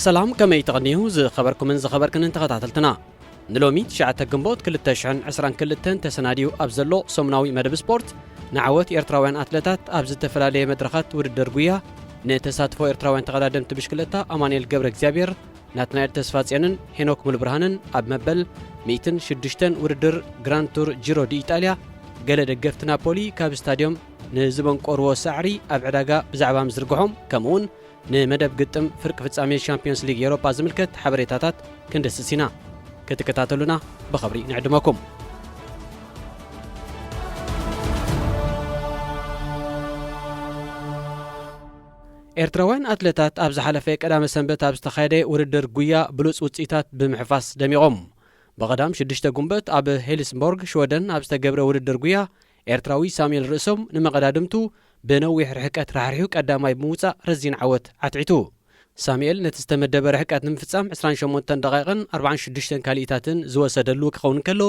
ሰላም፣ ከመይ ተቐንዩ ዝኸበርኩምን ዝኸበርክንን ተኸታተልትና? ንሎሚ ትሽዓተ ግንቦት ክልተ ሽሕን ዕስራን ክልተን ተሰናድዩ ኣብ ዘሎ ሰሙናዊ መደብ ስፖርት፣ ንዓወት ኤርትራውያን ኣትለታት ኣብ ዝተፈላለየ መድረኻት ውድድር ጉያ፣ ንተሳትፎ ኤርትራውያን ተቐዳደምቲ ብሽክለታ ኣማኑኤል ገብረ እግዚኣብሔር፣ ናትናኤል ተስፋጽዮንን ሄኖክ ሙሉብርሃንን ኣብ መበል ሚእትን ሽዱሽተን ውድድር ግራንድ ቱር ጂሮ ዲ ኢጣልያ፣ ገለ ደገፍቲ ናፖሊ ካብ ስታድዮም ንዝበንቆርዎ ሳዕሪ ኣብ ዕዳጋ ብዛዕባ ምዝርግሖም፣ ከምኡውን ንመደብ ግጥም ፍርቂ ፍጻሜ ሻምፒዮንስ ሊግ ኤውሮጳ ዝምልከት ሓበሬታታት ክንድስስ ኢና። ክትከታተሉና ብኸብሪ ንዕድመኩም። ኤርትራውያን ኣትለታት ኣብ ዝሓለፈ ቀዳመ ሰንበት ኣብ ዝተኻየደ ውድድር ጉያ ብሉጽ ውጽኢታት ብምሕፋስ ደሚቖም። ብቐዳም ሽዱሽተ ጉንበት ኣብ ሄልስንቦርግ ሽወደን ኣብ ዝተገብረ ውድድር ጉያ፣ ኤርትራዊ ሳሙኤል ርእሶም ንመቐዳድምቱ ብነዊሕ ርሕቀት ራሕሪሑ ቀዳማይ ብምውጻእ ረዚን ዓወት ዓትዒቱ። ሳሙኤል ነቲ ዝተመደበ ርሕቀት ንምፍጻም ዕስራን ሸሞንተን ደቓይቕን ኣርባዓን ሽዱሽተን ካልኢታትን ዝወሰደሉ ክኸውን እንከሎ፣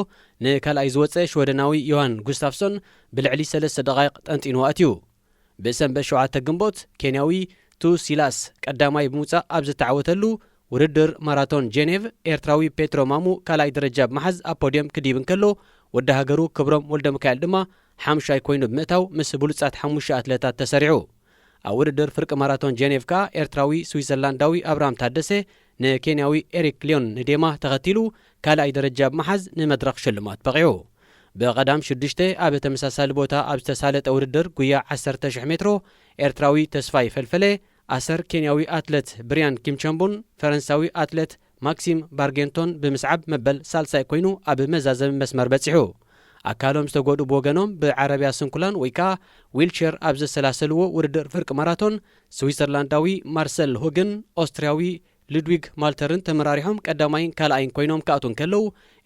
ንካልኣይ ዝወጸ ሽወደናዊ ዮሃን ጉስታፍሶን ብልዕሊ ሰለስተ ደቓይቕ ጠንጢኑ ኣትዩ። ብሰንበት ሸውዓተ ግንቦት፣ ኬንያዊ ቱ ሲላስ ቀዳማይ ብምውጻእ ኣብ ዝተዓወተሉ ውድድር ማራቶን ጄኔቭ፣ ኤርትራዊ ፔትሮ ማሙ ካልኣይ ደረጃ ብምሓዝ ኣብ ፖድየም ክድይብ እንከሎ፣ ወዲ ሃገሩ ክብሮም ወልደሚካኤል ድማ ሓሙሻይ ኮይኑ ብምእታው ምስ ብሉጻት ሓሙሽተ ኣትለታት ተሰሪዑ። ኣብ ውድድር ፍርቂ ማራቶን ጄኔቭ ከኣ ኤርትራዊ ስዊዘርላንዳዊ ኣብርሃም ታደሰ ንኬንያዊ ኤሪክ ሊዮን ንዴማ ተኸቲሉ ካልኣይ ደረጃ ብምሓዝ ንመድረኽ ሽልማት በቒዑ። ብቐዳም ሽዱሽተ ኣብ ተመሳሳሊ ቦታ ኣብ ዝተሳለጠ ውድድር ጉያ ዓሰርተ ሽሕ ሜትሮ፣ ኤርትራዊ ተስፋይ ፈልፈለ ኣሰር ኬንያዊ ኣትለት ብርያን ኪምቸምቡን ፈረንሳዊ ኣትለት ማክሲም ባርጌንቶን ብምስዓብ መበል ሳልሳይ ኮይኑ ኣብ መዛዘሚ መስመር በጺሑ። ኣካሎም ዝተጎድኡ ብወገኖም ብዓረብያ ስንኩላን ወይ ከኣ ዊልቸር ኣብ ዘሰላሰልዎ ውድድር ፍርቂ ማራቶን፣ ስዊዘርላንዳዊ ማርሰል ሁግን ኦስትርያዊ ሉድዊግ ማልተርን ተመራሪሖም ቀዳማይን ካልኣይን ኮይኖም ክኣትዉ እንከለዉ፣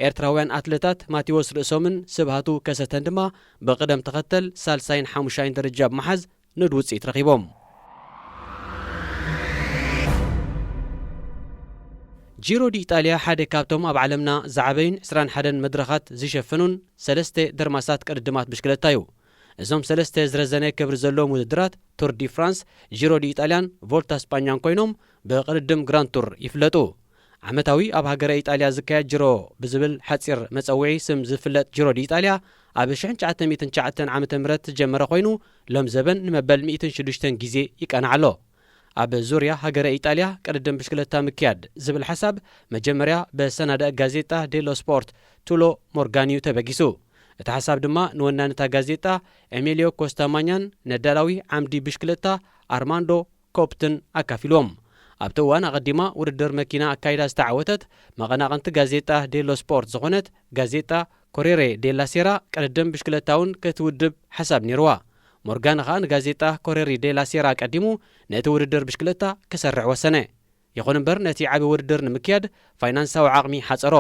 ኤርትራውያን ኣትለታት ማቴዎስ ርእሶምን ስብሃቱ ከሰተን ድማ ብቕደም ተኸተል ሳልሳይን ሓሙሻይን ደረጃ ብምሓዝ ንኡድ ውጽኢት ረኺቦም። ጂሮ ዲ ኢጣልያ ሓደ ካብቶም ኣብ ዓለምና ዝዓበዩን ዕስራን ሓደን መድረኻት ዝሸፈኑን ሰለስተ ደርማሳት ቅድድማት ብሽክለታ እዩ። እዞም ሰለስተ ዝረዘነ ክብሪ ዘለዎም ውድድራት ቱር ዲ ፍራንስ፣ ጂሮ ዲ ኢጣልያን ቮልታ ስጳኛን ኮይኖም፣ ብቕድድም ግራንድ ቱር ይፍለጡ። ዓመታዊ ኣብ ሃገረ ኢጣልያ ዝካየድ ጅሮ ብዝብል ሓጺር መጸውዒ ስም ዝፍለጥ ጅሮ ዲ ኢጣልያ፣ ኣብ ሽሕን ትሽዓተ ሚእትን ትሽዓተን ዓመተ ምህረት ዝጀመረ ኮይኑ፣ ሎም ዘበን ንመበል ሚእትን ሽዱሽተን ግዜ ይቃናዕ ኣሎ። ኣብ ዙርያ ሃገረ ኢጣልያ ቅድድም ብሽክለታ ምክያድ ዝብል ሓሳብ፣ መጀመርያ በሰናዳእ ጋዜጣ ዴሎ ስፖርት ቱሎ ሞርጋንዩ ተበጊሱ። እቲ ሓሳብ ድማ ንወናንታ ጋዜጣ ኤሚልዮ ኮስታማኛን ነዳላዊ ዓምዲ ብሽክለታ ኣርማንዶ ኮፕትን ኣካፊልዎም። ኣብቲ እዋን ኣቐዲማ ውድድር መኪና ኣካይዳ ዝተዓወተት መቐናቕንቲ ጋዜጣ ዴሎ ስፖርት ዝኾነት ጋዜጣ ኮሬሬ ዴላ ሴራ ቅድድም ብሽክለታ እውን ክትውድብ ሓሳብ ነይርዋ። ሞርጋነ ኸኣ ንጋዜጣ ኮሬሪ ዴላ ሴራ ኣቀዲሙ ነቲ ውድድር ብሽክለታ ክሰርዕ ወሰነ። ይኹን እምበር፣ ነቲ ዓቢ ውድድር ንምክያድ ፋይናንሳዊ ዓቕሚ ሓጸሮ።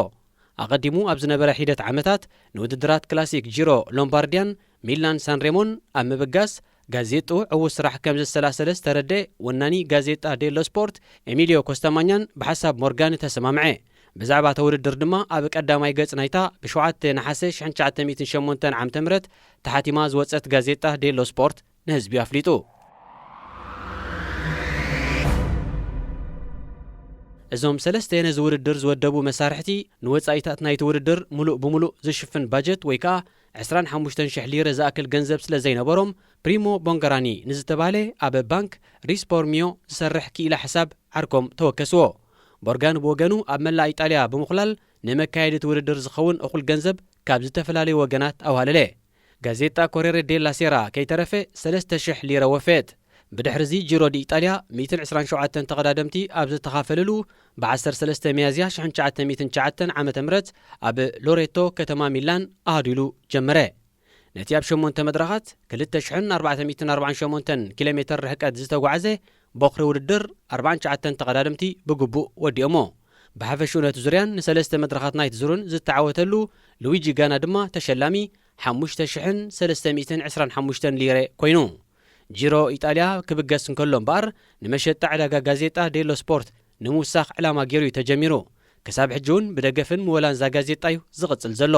ኣቐዲሙ ኣብ ዝነበረ ሒደት ዓመታት፣ ንውድድራት ክላሲክ ጂሮ ሎምባርድያን ሚላን ሳንሬሞን ኣብ ምብጋስ፣ ጋዜጥኡ ዕዉት ስራሕ ከም ዘሰላሰለ ዝተረድአ ወናኒ ጋዜጣ ዴሎ ስፖርት፣ ኤሚልዮ ኮስታማኛን ብሓሳብ ሞርጋን ተሰማምዐ። ብዛዕባ እታ ውድድር ድማ ኣብ ቀዳማይ ገጽ ናይታ ብሸውዓተ ነሓሰ ሽሕን ትሽዓተ ሚእትን ሸሞንተን ዓመተ ምህረት ተሓቲማ ዝወጸት ጋዜጣ ዴሎ ስፖርት ንህዝቢ ኣፍሊጡ። እዞም ሰለስተ ነዚ ውድድር ዝወደቡ መሳርሕቲ ንወጻኢታት ናይቲ ውድድር ምሉእ ብምሉእ ዝሽፍን ባጀት ወይ ከኣ ዕስራን ሓሙሽተን ሽሕ ሊረ ዝኣክል ገንዘብ ስለ ዘይነበሮም፣ ፕሪሞ ቦንገራኒ ንዝተባህለ ኣብ ባንክ ሪስፖርሚዮ ዝሰርሕ ክኢላ ሕሳብ ዓርኮም ተወከስዎ። ቦርጋን ብወገኑ ኣብ መላእ ኢጣልያ ብምኹላል ንመካየዲ እቲ ውድድር ዝኸውን እኹል ገንዘብ ካብ ዝተፈላለዩ ወገናት ኣዋለለ። ጋዜጣ ኮሬሬ ዴላ ሴራ ከይተረፈ ሰለስተ ሽሕ ሊረ ወፈየት። ብድሕርዚ ጂሮ ዲ ኢጣልያ ሚእትን ዕስራን ሸውዓተን ተቐዳደምቲ ኣብ ዝተኻፈልሉ፣ ብ ዓሰርተ ሰለስተ ሚያዝያ ሽሕን ትሽዓተ ሚእትን ትሽዓተን ዓመተ ምህረት ኣብ ሎሬቶ ከተማ ሚላን ኣሃዱ ኢሉ ጀመረ። ነቲ ኣብ ሸሞንተ መድረኻት ክልተ ሽሕን ኣርባዕተ ሚእትን ኣርባዓን ሸሞንተን ኪሎ ሜተር ርሕቀት ዝተጓዕዘ ቦኽሪ ውድድር ኣርባዓን ትሽዓተን ተቐዳደምቲ ብግቡእ ወዲኦሞ። ብሓፈሽኡ ነቲ ዙርያን ንሰለስተ መድረኻት ናይቲ ዙርን ዝተዓወተሉ ሉዊጂ ጋና ድማ ተሸላሚ ሓሙሽተ ሽሕን ሰለስተ ሚእትን ዕስራን ሓሙሽተን ሊረ ኮይኑ። ጂሮ ኢጣልያ ክብገስ እንከሎ እምበኣር፣ ንመሸጣ ዕዳጋ ጋዜጣ ዴሎ ስፖርት ንምውሳኽ ዕላማ ገይሩ እዩ ተጀሚሩ። ክሳብ ሕጂ እውን ብደገፍን ምወላን እዛ ጋዜጣ እዩ ዝቕጽል ዘሎ።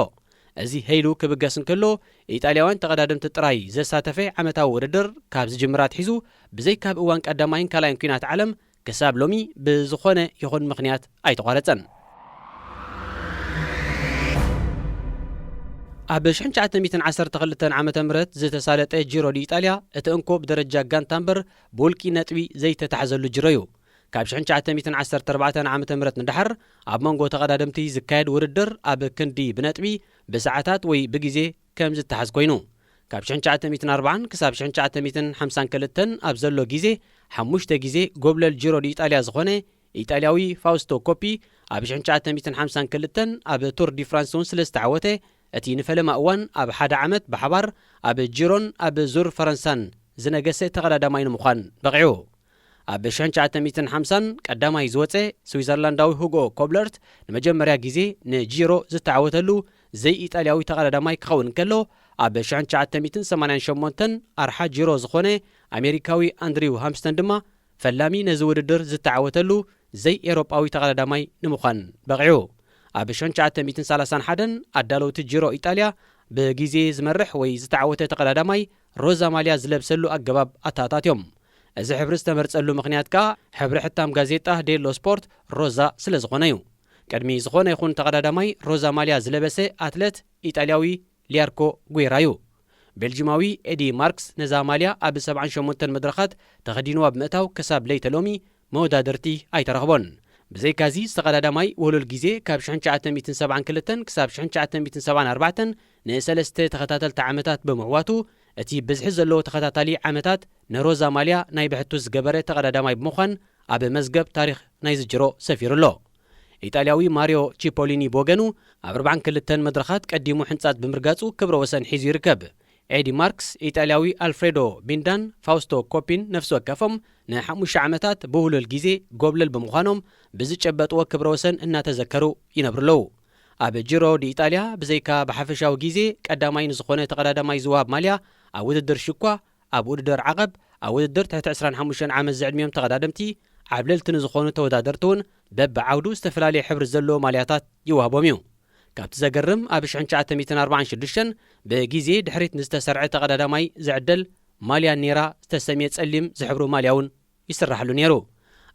እዚ ሄይሉ ክብገስ እንከሎ፣ ኢጣልያውያን ተቐዳደምቲ ጥራይ ዘሳተፈ ዓመታዊ ውድድር ካብ ዝጅምር ኣትሒዙ፣ ብዘይካ ኣብ እዋን ቀዳማይን ካልኣይን ኲናት ዓለም፣ ክሳብ ሎሚ ብዝኾነ ይኹን ምኽንያት ኣይተቋረጸን። ኣብ ሽሕን ትሽዓተ ሚእትን ዓሰርተ ክልተን ዓመተ ምህረት ዝተሳለጠ ጂሮ ዲ ኢጣልያ እቲ እንኮ ብደረጃ ጋንታ እምበር ብውልቂ ነጥቢ ዘይተታሕዘሉ ጂሮ እዩ። ካብ ሽሕን ትሽዓተ ሚእትን ዓሰርተ ኣርባዕተን ዓመተ ምህረት ንደሓር ኣብ መንጎ ተቐዳደምቲ ዝካየድ ውድድር ኣብ ክንዲ ብነጥቢ፣ ብሰዓታት ወይ ብግዜ ከም ዝተሓዝ ኮይኑ፣ ካብ ሽሕን ትሽዓተ ሚእትን ኣርባዓን ክሳብ ሽሕን ትሽዓተ ሚእትን ሓምሳን ክልተን ኣብ ዘሎ ግዜ ሓሙሽተ ግዜ ጎብለል ጂሮ ዲ ኢጣልያ ዝኾነ ኢጣልያዊ ፋውስቶ ኮፒ ኣብ ሽሕን ትሽዓተ ሚእትን ሓምሳን ክልተን ኣብ ቱር ዲ ፍራንስ እውን ስለ ዝተዓወተ፣ እቲ ንፈለማ እዋን ኣብ ሓደ ዓመት ብሓባር ኣብ ጂሮን ኣብ ዙር ፈረንሳን ዝነገሰ ተቐዳዳማይ ንምዃን በቒዑ። ኣብ ሽሕን ትሽዓተ ሚእትን ሓምሳን ቀዳማይ ዝወጸ ስዊዘርላንዳዊ ሁጎ ኮብለርት ንመጀመርያ ግዜ ንጂሮ ዝተዓወተሉ ዘይኢጣልያዊ ተቐዳዳማይ ክኸውን ከሎ፣ ኣብ ሽሕን ትሽዓተ ሚእትን ሰማንያን ሸሞንተን ኣርሓ ጂሮ ዝኾነ ኣሜሪካዊ ኣንድሪው ሃምስተን ድማ ፈላሚ ነዚ ውድድር ዝተዓወተሉ ዘይኤውሮጳዊ ተቐዳዳማይ ንምዃን በቒዑ። ኣብ ሽሕን ትሽዓተ ሚእትን ሰላሳን ሓደን ኣዳለውቲ ጂሮ ኢጣልያ ብግዜ ዝመርሕ ወይ ዝተዓወተ ተቐዳዳማይ ሮዛ ማልያ ዝለብሰሉ ኣገባብ ኣተኣታትዮም። እዚ ሕብሪ ዝተመርጸሉ ምኽንያት ከኣ ሕብሪ ሕታም ጋዜጣ ዴሎ ስፖርት ሮዛ ስለ ዝኾነ እዩ። ቅድሚ ዝኾነ ይኹን ተቐዳዳማይ ሮዛ ማልያ ዝለበሰ ኣትለት ኢጣልያዊ ሊያርኮ ጉዌራ እዩ። ቤልጂማዊ ኤዲ ማርክስ ነዛ ማልያ ኣብ ሰብዓን ሸሞንተን መድረኻት ተኸዲንዋ ብምእታው ክሳብ ለይተ ሎሚ መወዳድርቲ ኣይተረኽቦን። ብዘይካዚ ዝተቐዳዳማይ ውህሉል ግዜ ካብ ሽሕን ትሽዓተ ሚእትን ሰብዓን ክልተን ክሳብ ሽሕን ትሽዓተ ሚእትን ሰብዓን ኣርባዕተን ንሰለስተ ተኸታተልቲ ዓመታት ብምዕዋቱ፣ እቲ ብዝሒ ዘለዎ ተኸታታሊ ዓመታት ንሮዛ ማልያ ናይ ብሕቱ ዝገበረ ተቐዳዳማይ ብምዃን ኣብ መዝገብ ታሪኽ ናይዚ ጅሮ ሰፊሩ ኣሎ። ኢጣልያዊ ማሪዮ ቺፖሊኒ ብወገኑ ኣብ ኣርባዓን ክልተን መድረኻት ቀዲሙ ሕንጻት ብምርጋጹ ክብረ ወሰን ሒዙ ይርከብ። ኤዲ ማርክስ፣ ኢጣልያዊ ኣልፍሬዶ ቢንዳን ፋውስቶ ኮፒን ነፍሲ ወከፎም ንሓሙሽተ ዓመታት ብውህሉል ግዜ ጎብለል ብምዃኖም ብዝጨበጥዎ ክብረ ወሰን እናተዘከሩ ይነብሩ ኣለዉ። ኣብ ጂሮ ዲ ኢጣልያ ብዘይካ ብሓፈሻዊ ግዜ ቀዳማይ ንዝኾነ ተቐዳዳማይ ዝወሃብ ማልያ ኣብ ውድድር ሽኳ፣ ኣብ ውድድር ዓቐብ፣ ኣብ ውድድር ትሕቲ ዕስራን ሓሙሽተን ዓመት ዝዕድሚኦም ተቐዳደምቲ ዓብለልቲ ንዝኾኑ ተወዳደርቲ እውን በብዓውዱ ዝተፈላለየ ሕብሪ ዘለዎ ማልያታት ይወሃቦም እዩ። ካብቲ ዘገርም ኣብ ሽሕን ትሽዓተ ሚእትን ኣርባዓን ሽዱሽተን ብግዜ ድሕሪት ንዝተሰርዐ ተቐዳዳማይ ዝዕደል ማልያ ኔራ ዝተሰምየ ጸሊም ዝሕብሩ ማልያ እውን ይስራሕሉ ነይሩ።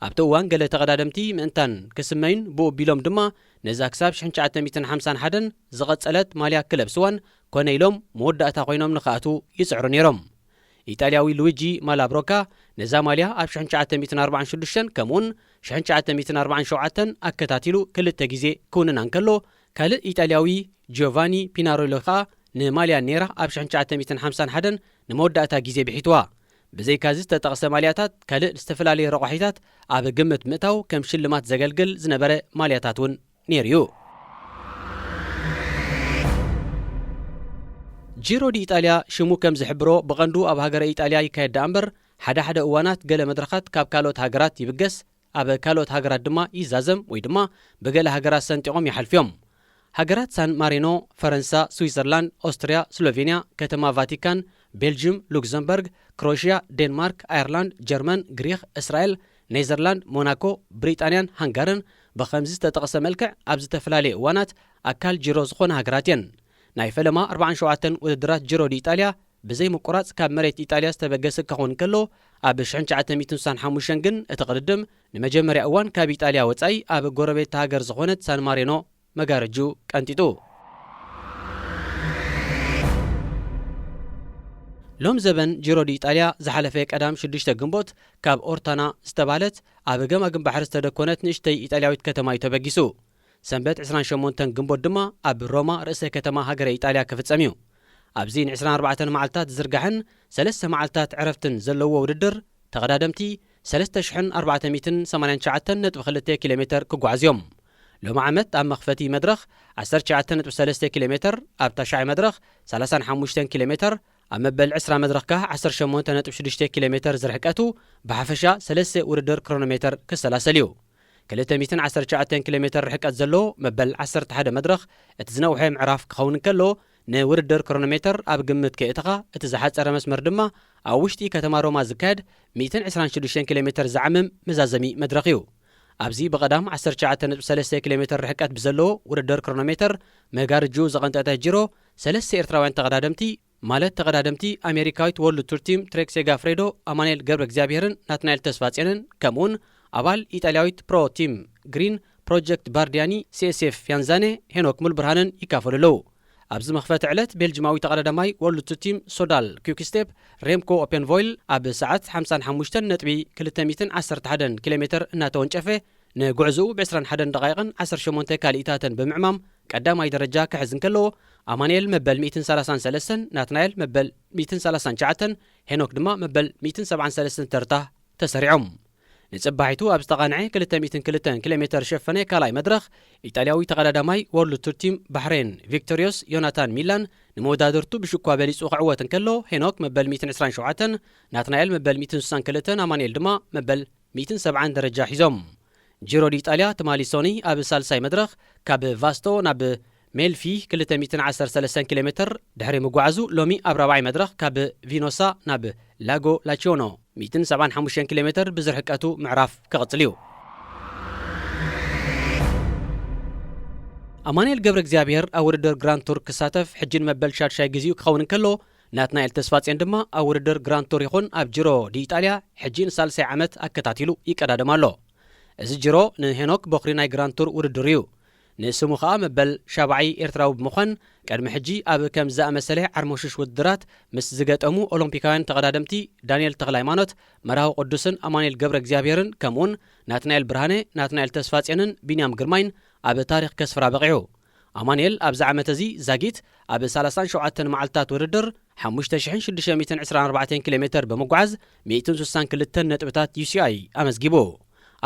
ኣብቲ እዋን ገለ ተቐዳደምቲ ምእንታን ክስመዩን ብኡ ቢሎም ድማ ነዛ ክሳብ ሽሕን ትሽዓተ ሚእትን ሓምሳን ሓደን ዝቐጸለት ማልያ ክለብስዋን ኮነ ኢሎም መወዳእታ ኮይኖም ንኽኣትዉ ይጽዕሩ ነይሮም። ኢጣልያዊ ሉዊጂ ማላብሮካ ነዛ ማልያ ኣብ ሽሕን ትሽዓተ ሚእትን ኣርባዓን ሽዱሽተን ከምኡውን ሽሕን ትሽዓተ ሚእትን ኣርባዓን ሸውዓተን ኣከታቲሉ ክልተ ግዜ ክውንና እንከሎ፣ ካልእ ኢጣልያዊ ጂዮቫኒ ፒናሮሎ ከኣ ንማልያ ኔራ ኣብ ሽሕን ትሽዓተ ሚእትን ሓምሳን ሓደን ንመወዳእታ ግዜ ብሒትዋ። ብዘይካዚ ዝተጠቕሰ ማልያታት ካልእ ዝተፈላለየ ረቋሒታት ኣብ ግምት ምእታው ከም ሽልማት ዘገልግል ዝነበረ ማልያታት እውን ነይሩ እዩ። ጂሮ ዲ ኢጣልያ ሽሙ ከም ዝሕብሮ ብቐንዱ ኣብ ሃገረ ኢጣልያ ይካየድ ደኣ እምበር ሓደ ሓደ እዋናት ገለ መድረኻት ካብ ካልኦት ሃገራት ይብገስ፣ ኣብ ካልኦት ሃገራት ድማ ይዛዘም ወይ ድማ ብገለ ሃገራት ሰንጢቖም ይሓልፍዮም። ሃገራት ሳን ማሪኖ፣ ፈረንሳ፣ ስዊዘርላንድ፣ ኦስትርያ፣ ስሎቬንያ፣ ከተማ ቫቲካን፣ ቤልጅም፣ ሉክዘምበርግ፣ ክሮሽያ፣ ዴንማርክ፣ ኣየርላንድ፣ ጀርመን፣ ግሪኽ፣ እስራኤል፣ ኔዘርላንድ፣ ሞናኮ፣ ብሪጣንያን ሃንጋርን ብኸምዚ ዝተጠቕሰ መልክዕ ኣብ ዝተፈላለየ እዋናት ኣካል ጂሮ ዝኾና ሃገራት እየን። ናይ ፈለማ ኣርባዓን ሸውዓተን ውድድራት ጂሮ ዲ ኢጣልያ ብዘይ ምቁራጽ ካብ መሬት ኢጣልያ ዝተበገሰ ክኸውን ከሎ፣ ኣብ ሽሕን ትሽዓተ ሚእትን ስሳን ሓሙሽተን ግን እቲ ቅድድም ንመጀመርያ እዋን ካብ ኢጣልያ ወጻኢ ኣብ ጎረቤት ሃገር ዝኾነት ሳን ማሪኖ መጋረጁ ቀንጢጡ። ሎም ዘበን ጂሮ ዲ ኢጣልያ ዝሓለፈ ቀዳም ሽዱሽተ ግንቦት ካብ ኦርታና ዝተባህለት ኣብ ገማግም ባሕሪ ዝተደኮነት ንእሽተይ ኢጣልያዊት ከተማ እዩ ተበጊሱ። ሰንበት ዕስራን ሸሞንተን ግንቦት ድማ ኣብ ሮማ ርእሰ ከተማ ሃገረ ኢጣልያ ክፍጸም እዩ። ኣብዚ ን ዕስራን ኣርባዕተን መዓልታት ዝዝርጋሕን ሰለስተ መዓልታት ዕረፍትን ዘለዎ ውድድር ተቐዳደምቲ ሰለስተ ሽሕን ኣርባዕተ ሚእትን ሰማንያን ትሽዓተን ነጥቢ ክልተ ኪሎ ሜተር ክጓዓዙ እዮም። ሎሚ ዓመት ኣብ መኽፈቲ መድረኽ ዓሰርተ ትሽዓተ ነጥቢ ሰለስተ ኪሎ ሜተር፣ ኣብ ታሽዓይ መድረኽ ሰላሳን ሓሙሽተን ኪሎ ሜተር፣ ኣብ መበል ዕስራ መድረኽ ከኣ ዓሰርተ ሸሞንተ ነጥቢ ሽዱሽተ ኪሎ ሜተር ዝርሕቀቱ ብሓፈሻ ሰለስተ ውድድር ክሮኖሜተር ክሰላሰል እዩ። ክልተ ሚእትን ዓሰርተ ትሽዓተን ኪሎ ሜተር ርሕቀት ዘለዎ መበል ዓሰርተ ሓደ መድረኽ እቲ ዝነውሐ ምዕራፍ ክኸውን እንከሎ፣ ንውድድር ክሮኖሜተር ኣብ ግምት ከየእተኻ እቲ ዝሓጸረ መስመር ድማ ኣብ ውሽጢ ከተማ ሮማ ዝካየድ ሚእትን ዕስራን ሽዱሽተን ኪሎ ሜተር ዝዓምም መዛዘሚ መድረኽ እዩ። ኣብዚ ብቐዳም ዓሰርተ ትሽዓተ ነጥቢ ሰለስተ ኪሎ ሜተር ርሕቀት ብዘለዎ ውድድር ክሮኖሜተር መጋርጅኡ ዘቐንጠጠ ጂሮ፣ ሰለስተ ኤርትራውያን ተቐዳደምቲ፣ ማለት ተቐዳደምቲ ኣሜሪካዊት ወርልድ ቱር ቲም ትሬክ ሴጋፍሬዶ፣ ኣማኑኤል ገብረ እግዚኣብሄርን ናትናኤል ተስፋጽዮንን፣ ከምኡውን ኣባል ኢጣልያዊት ፕሮ ቲም ግሪን ፕሮጀክት ባርዲያኒ፣ ሲኤስኤፍ ፊያንዛኔ፣ ሄኖክ ሙልብርሃንን ይካፈሉ ኣለዉ። ኣብዚ መኽፈቲ ዕለት ቤልጅማዊ ተቐዳዳማይ ወርልድ ቱ ቲም ሶዳል ኪውክስቴፕ ሬምኮ ኦፔንቮይል ኣብ ሰዓት ሓምሳን ሓሙሽተን ነጥቢ ክልተ ሚእትን ዓሰርተ ሓደን ኪሎ ሜተር እናተወንጨፈ ንጉዕዝኡ ብ ዕስራን ሓደን ደቓይቕን ዓሰርተ ሸሞንተ ካልኢታትን ብምዕማም ቀዳማይ ደረጃ ክሕዝ እንከሎ፣ ኣማንኤል መበል ሚእትን ሰላሳን ሰለስተን፣ ናትናኤል መበል ሚእትን ሰላሳን ትሽዓተን፣ ሄኖክ ድማ መበል ሚእትን ሰብዓን ሰለስተን ተርታ ተሰሪዖም። ንጽባሒቱ ኣብ ዝተቓንዐ ክልተ ሚእትን ክልተን ኪሎ ሜተር ዝሸፈነ ካልኣይ መድረኽ፣ ኢጣልያዊ ተቐዳዳማይ ወርልድ ቱር ቲም ባሕሬን ቪክቶሪዮስ ዮናታን ሚላን ንመወዳድርቱ ብሽኳ በሊጹ ክዕወት እንከሎ፣ ሄኖክ መበል ሚእትን ዕስራን ሸውዓተን፣ ናትናኤል መበል ሚእትን ስሳን ክልተን፣ ኣማንኤል ድማ መበል ሚእትን ሰብዓን ደረጃ ሒዞም። ጂሮ ዲ ኢጣልያ ትማሊ ሶኒ ኣብ ሳልሳይ መድረኽ ካብ ቫስቶ ናብ ሜልፊ ክልተ ሚእትን ዓሰርተ ሰለስተን ኪሎ ሜተር ድሕሪ ምጓዓዙ፣ ሎሚ ኣብ ራብዓይ መድረኽ ካብ ቪኖሳ ናብ ላጎ ላቺዮኖ ሚእትን ሰብዓን ሓሙሽተን ኪሎ ሜተር ብዝርሕቀቱ ምዕራፍ ክቕጽል እዩ። ኣማንኤል ገብረ እግዚኣብሔር ኣብ ውድድር ግራንድ ቱር ክሳተፍ ሕጂ ንመበል ሻድሻይ ግዜኡ ክኸውን እንከሎ፣ ናትናኤል ተስፋጽዮን ድማ ኣብ ውድድር ግራንድ ቱር ይኹን ኣብ ጂሮ ዲ ኢጣልያ ሕጂ ንሳልሳይ ዓመት ኣከታቲሉ ይቀዳደም ኣሎ። እዚ ጂሮ ንሄኖክ በኹሪ ናይ ግራንድ ቱር ውድድር እዩ። ንስሙ ኸኣ መበል ሻብዓይ ኤርትራዊ ብምዃን፣ ቅድሚ ሕጂ ኣብ ከምዚ ዝኣመሰለ ዓርሞሽሽ ውድድራት ምስ ዝገጠሙ ኦሎምፒካውያን ተቐዳደምቲ ዳንኤል ተኽለሃይማኖት፣ መርሃዊ ቅዱስን ኣማኑኤል ገብረ እግዚኣብሔርን፣ ከምኡውን ናትናኤል ብርሃነ፣ ናትናኤል ተስፋጽዮንን ቢንያም ግርማይን ኣብ ታሪኽ ከስፍራ በቒዑ። ኣማኑኤል ኣብዚ ዓመት እዚ ዛጊት ኣብ ሰላሳን ሸውዓተን መዓልታት ውድድር ሓሙሽተ ሽሕን ሽዱሽተ ሚእትን ዕስራን ኣርባዕተን ኪሎ ሜተር ብምጉዓዝ ሚእትን ስሳን ክልተን ነጥብታት ዩ ሲ ኣይ ኣመዝጊቡ።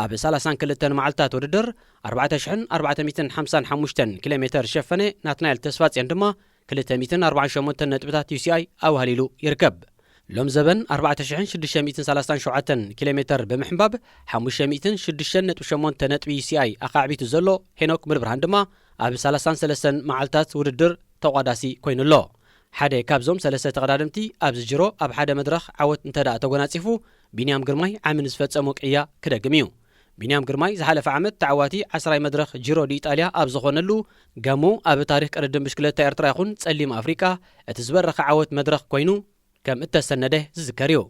ኣብ ሰላሳን ክልተን መዓልታት ውድድር ኣርባዕተ ሽሕን ኣርባዕተ ሚእትን ሓምሳን ሓሙሽተን ኪሎ ሜተር ዝሸፈነ ናትናኤል ተስፋጽዮን ድማ ክልተ ሚእትን ኣርባዓን ሸሞንተን ነጥብታት ዩ ሲ ኣይ ኣዋህሊሉ ይርከብ። ሎም ዘበን ኣርባዕተ ሽሕን ሽዱሽተ ሚእትን ሰላሳን ሸውዓተን ኪሎ ሜተር ብምሕንባብ ሓሙሽተ ሚእትን ሽዱሽተን ነጥቢ ሸሞንተ ነጥቢ ዩ ሲ ኣይ ኣኻዕቢቱ ዘሎ ሄኖክ ምልብርሃን ድማ ኣብ ሰላሳን ሰለስተን መዓልታት ውድድር ተቋዳሲ ኮይኑ ኣሎ። ሓደ ካብዞም ሰለስተ ተቐዳደምቲ ኣብዚ ጅሮ ኣብ ሓደ መድረኽ ዓወት እንተ ደኣ ተጎናጺፉ፣ ቢንያም ግርማይ ዓሚ ንዝፈጸሞ ቅያ ክደግም እዩ። ቢንያም ግርማይ ዝሓለፈ ዓመት ተዓዋቲ ዓስራይ መድረኽ ጂሮ ዲ ኢጣልያ ኣብ ዝኾነሉ፣ ጋሞ ኣብ ታሪኽ ቅድድም ብሽክለታ ኤርትራ ይኹን ጸሊም ኣፍሪቃ እቲ ዝበረኸ ዓወት መድረኽ ኮይኑ ከም እተሰነደ ዝዝከር እዩ።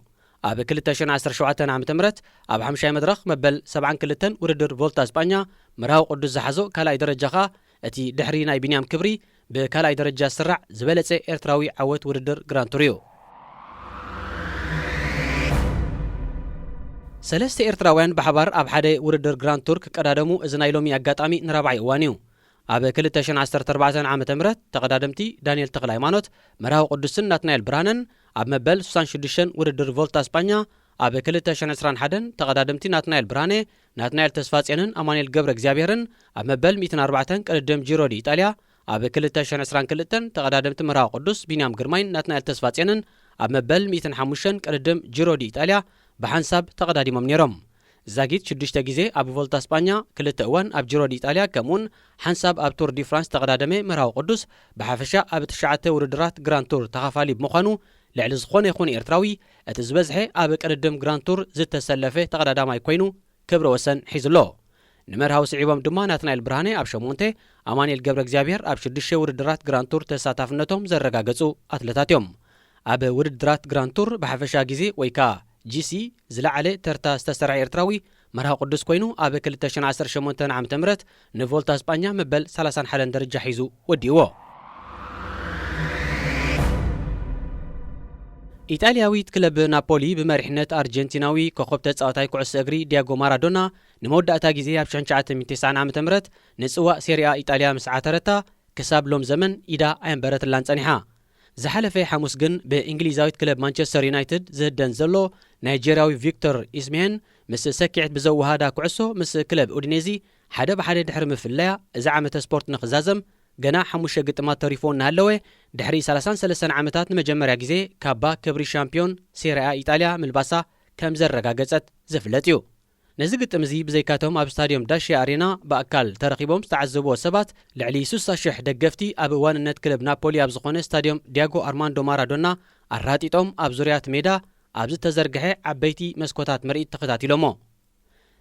ኣብ ክልተ ሽሕን ዓሰርተ ሸውዓተን ዓመተ ምህረት ኣብ ሓምሻይ መድረኽ መበል ሰብዓን ክልተን ውድድር ቮልታ ስጳኛ መርሃዊ ቅዱስ ዝሓዞ ካልኣይ ደረጃ ኸኣ እቲ ድሕሪ ናይ ቢንያም ክብሪ ብካልኣይ ደረጃ ዝስራዕ ዝበለጸ ኤርትራዊ ዓወት ውድድር ግራንድ ቱር እዩ። ሰለስተ ኤርትራውያን ብሓባር ኣብ ሓደ ውድድር ግራንድ ቱር ክቀዳደሙ እዚ ናይ ሎሚ ኣጋጣሚ ንራብዓይ እዋን እዩ። ኣብ ክልተ ሽሕን ዓሰርተ ኣርባዕተን ዓመተ ምህረት ተቐዳደምቲ ዳንኤል ተኽለ ሃይማኖት፣ መርሃዊ ቅዱስን ናትናኤል ብርሃነን ኣብ መበል ስሳን ሽዱሽተን ውድድር ቮልታ ስጳኛ፣ ኣብ ክልተ ሽሕን ዕስራን ሓደን ተቐዳደምቲ ናትናኤል ብርሃነ፣ ናትናኤል ተስፋጽዮንን ኣማኑኤል ገብረ እግዚኣብሔርን ኣብ መበል ሚእትን ኣርባዕተን ቅድድም ጂሮ ዲ ኢጣልያ፣ ኣብ ክልተ ሽሕን ዕስራን ክልተን ተቐዳደምቲ መርሃዊ ቅዱስ ቢንያም ግርማይን ናትናኤል ተስፋጽዮንን ኣብ መበል ሚእትን ሓሙሽተን ቅድድም ጂሮ ዲ ኢጣልያ ብሓንሳብ ተቐዳዲሞም ነይሮም። ዛጊት ሽዱሽተ ግዜ ኣብ ቮልታ ስጳኛ፣ ክልተ እዋን ኣብ ጂሮ ዲ ኢጣልያ፣ ከምኡውን ሓንሳብ ኣብ ቱር ዲ ፍራንስ ተቐዳደመ መርሃዊ ቅዱስ፣ ብሓፈሻ ኣብ ትሽዓተ ውድድራት ግራንድ ቱር ተኻፋሊ ብምዃኑ፣ ልዕሊ ዝኾነ ይኹን ኤርትራዊ እቲ ዝበዝሐ ኣብ ቅድድም ግራንድ ቱር ዝተሰለፈ ተቐዳዳማይ ኮይኑ ክብረ ወሰን ሒዙ ኣሎ። ንመርሃዊ ስዒቦም ድማ ናትናኤል ብርሃነ ኣብ ሸሞንተ፣ ኣማኑኤል ገብረ እግዚኣብሔር ኣብ ሽዱሽተ ውድድራት ግራንድ ቱር ተሳታፍነቶም ዘረጋገጹ ኣትለታት እዮም። ኣብ ውድድራት ግራንድ ቱር ብሓፈሻ ግዜ ወይ ከኣ ጂ ሲ ዝለዓለ ተርታ ዝተሰርዐ ኤርትራዊ መርሃዊ ቅዱስ ኮይኑ፣ ኣብ ክልተ ሽሕን ዓሰርተ ሸሞንተን ዓመተ ምህረት ንቮልታ ስጳኛ መበል ሰላሳን ሓደን ደረጃ ሒዙ ወዲእዎ። ኢጣልያዊት ክለብ ናፖሊ ብመሪሕነት ኣርጀንቲናዊ ኮኸብ ተጻዋታይ ኩዕሶ እግሪ ዲያጎ ማራዶና ንመወዳእታ ግዜ ኣብ ሽሕን ትሽዓተ ሚእትን ተስዓን ዓመተ ምህረት ንጽዋእ ሴሪኣ ኢጣልያ ምስ ዓተረታ፣ ክሳብ ሎም ዘመን ኢዳ ኣየንበረትላን ጸኒሓ። ዝሓለፈ ሓሙስ ግን ብእንግሊዛዊት ክለብ ማንቸስተር ዩናይትድ ዝህደን ዘሎ ናይጀርያዊ ቪክቶር ኢስሜሄን ምስ ሰኪዐት ብዘወሃዳ ኩዕሶ ምስ ክለብ ኡዲኔዚ ሓደ ብሓደ ድሕሪ ምፍለያ፣ እዚ ዓመተ ስፖርት ንኽዛዘም ገና ሓሙሽተ ግጥማት ተሪፍዎ እናሃለወ፣ ድሕሪ ሰላሳን ሰለስተን ዓመታት ንመጀመርያ ግዜ ካባ ክብሪ ሻምፒዮን ሴሪኣ ኢጣልያ ምልባሳ ከም ዘረጋገጸት ዝፍለጥ እዩ። ነዚ ግጥም እዚ ብዘይካቶም ኣብ ስታድዮም ዳሽያ ኣሬና ብኣካል ተረኺቦም ዝተዓዘብዎ ሰባት፣ ልዕሊ ስሳ ሽሕ ደገፍቲ ኣብ ዋንነት ክለብ ናፖሊ ኣብ ዝኾነ ስታድዮም ዲያጎ ኣርማንዶ ማራዶና ኣራጢጦም ኣብ ዙርያ እቲ ሜዳ ኣብ ዝተዘርግሐ ዓበይቲ መስኮታት ምርኢት ተኸታቲሎሞ።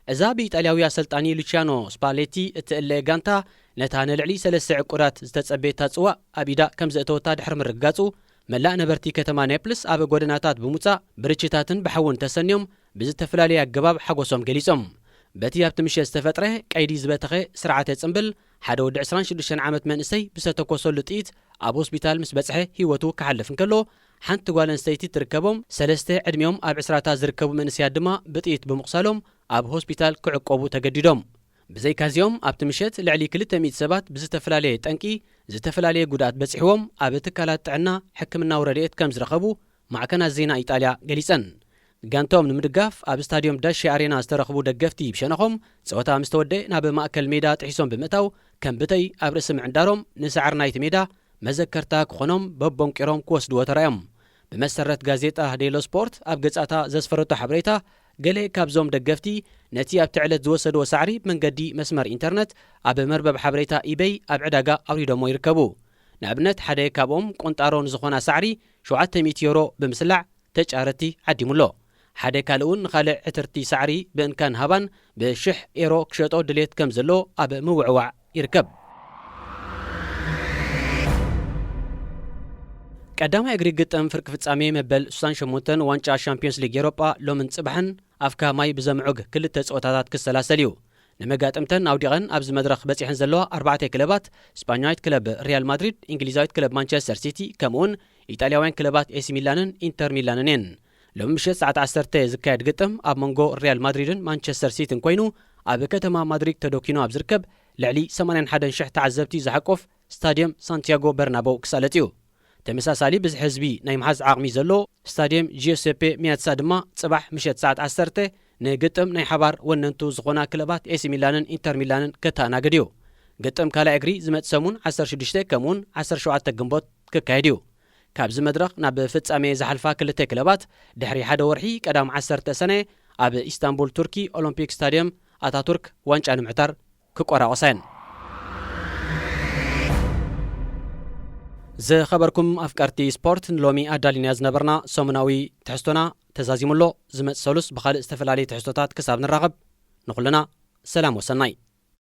እዛ ብኢጣልያዊ ኣሰልጣኒ ሉቺያኖ ስፓሌቲ እትእለ ጋንታ፣ ነታ ንልዕሊ ሰለስተ ዕቁዳት ዝተጸበየታ ጽዋእ ኣብ ኢዳ ከም ዘእተወታ ድሕሪ ምርግጋጹ፣ መላእ ነበርቲ ከተማ ኔፕልስ ኣብ ጎደናታት ብምውጻእ፣ ብርችታትን ብሓውን ተሰንዮም ብዝተፈላለየ ኣገባብ ሓጎሶም ገሊጾም። በቲ ኣብቲ ምሸት ዝተፈጥረ ቀይዲ ዝበተኸ ስርዓተ ጽምብል፣ ሓደ ወዲ ዕስራን ሽዱሽተን ዓመት መንእሰይ ብዝተተኮሰሉ ጥይት ኣብ ሆስፒታል ምስ በጽሐ ህይወቱ ክሓልፍ እንከሎ፣ ሓንቲ ጓል ኣንስተይቲ ትርከቦም። ሰለስተ ዕድሚኦም ኣብ ዕስራታት ዝርከቡ መንእሰያት ድማ ብጥይት ብምቑሳሎም ኣብ ሆስፒታል ክዕቆቡ ተገዲዶም። ብዘይካዚኦም ኣብቲ ምሸት ልዕሊ ክልተ ሚእቲ ሰባት ብዝተፈላለየ ጠንቂ ዝተፈላለየ ጉድኣት በጺሕዎም ኣብ ትካላት ጥዕና ሕክምናዊ ረድኤት ከም ዝረኸቡ ማዕከናት ዜና ኢጣልያ ገሊጸን። ጋንታኦም ንምድጋፍ ኣብ ስታድዮም ዳሺ ኣሬና ዝተረኽቡ ደገፍቲ ብሸነኾም፣ ጸወታ ምስ ተወደአ ናብ ማእከል ሜዳ ጥሒሶም ብምእታው፣ ከም ብተይ ኣብ ርእሲ ምዕንዳሮም ንሳዕሪ ናይቲ ሜዳ መዘከርታ ክኾኖም በቦንቂሮም ክወስድዎ ተራእዮም። ብመሰረት ጋዜጣ ዴሎ ስፖርት ኣብ ገጻታ ዘስፈረቶ ሓበሬታ፣ ገለ ካብዞም ደገፍቲ ነቲ ኣብቲ ዕለት ዝወሰድዎ ሳዕሪ ብመንገዲ መስመር ኢንተርነት ኣብ መርበብ ሓበሬታ ኢበይ ኣብ ዕዳጋ ኣውሪዶሞ ይርከቡ። ንኣብነት፣ ሓደ ካብኦም ቁንጣሮ ንዝኾና ሳዕሪ ሸውዓተ ሚእቲ ዩሮ ብምስላዕ ተጫረቲ ዓዲሙሎ። ሓደ ካልእ እውን ንኻልእ ዕትርቲ ሳዕሪ ብእንካን ሃባን ብሽሕ ኤሮ ክሸጦ ድሌት ከም ዘሎ ኣብ ምውዕዋዕ ይርከብ። ቀዳማይ እግሪ ግጥም ፍርቂ ፍጻሜ መበል ስሳን ሸሞንተን ዋንጫ ሻምፒዮንስ ሊግ ኤሮጳ ሎምን ጽባሕን ኣፍካ ማይ ብዘምዑግ ክልተ ጸወታታት ክሰላሰል እዩ። ንመጋጥምተን ኣውዲቐን ኣብዚ መድረኽ በጺሐን ዘለዋ ኣርባዕተ ክለባት፣ ስጳኛዊት ክለብ ሪያል ማድሪድ፣ እንግሊዛዊት ክለብ ማንቸስተር ሲቲ፣ ከምኡውን ኢጣልያውያን ክለባት ኤሲ ሚላንን ኢንተር ሚላንን እየን። ሎሚ ምሸት ሰዓት ዓሰርተ ዝካየድ ግጥም ኣብ መንጎ ሪያል ማድሪድን ማንቸስተር ሲቲን ኮይኑ፣ ኣብ ከተማ ማድሪድ ተደኪኑ ኣብ ዝርከብ ልዕሊ ሰማንያን ሓደን ሽሕ ተዓዘብቲ ዝሓቆፍ ስታድየም ሳንቲያጎ በርናቦው ክሳለጥ እዩ። ተመሳሳሊ ብዝሒ ህዝቢ ናይ ምሓዝ ዓቕሚ ዘሎ ስታድየም ጂዮሴፔ ሚያትሳ ድማ ጽባሕ ምሸት ሰዓት ዓሰርተ ንግጥም ናይ ሓባር ወነንቱ ዝኾና ክለባት ኤሲ ሚላንን ኢንተር ሚላንን ከተኣናግድ እዩ። ግጥም ካልኣይ እግሪ ዝመጽእ ሰሙን ዓሰርተ ሽዱሽተ ከምኡውን ዓሰርተ ሸውዓተ ግንቦት ክካየድ እዩ። ካብዚ መድረኽ ናብ ፍጻሜ ዝሓልፋ ክልተ ክለባት ድሕሪ ሓደ ወርሒ ቀዳም ዓሰርተ ሰነ ኣብ ኢስታንቡል ቱርኪ ኦሎምፒክ ስታድየም ኣታቱርክ ዋንጫ ንምዕታር ክቆራቆሳ እየን። ዝኸበርኩም ኣፍቀርቲ ስፖርት፣ ንሎሚ ኣዳሊና ዝነበርና ሰሙናዊ ትሕዝቶና ተዛዚሙ ኣሎ። ዝመጽእ ሰሉስ ብኻልእ ዝተፈላለዩ ትሕዝቶታት ክሳብ ንራኸብ፣ ንኹልና ሰላም ወሰናይ።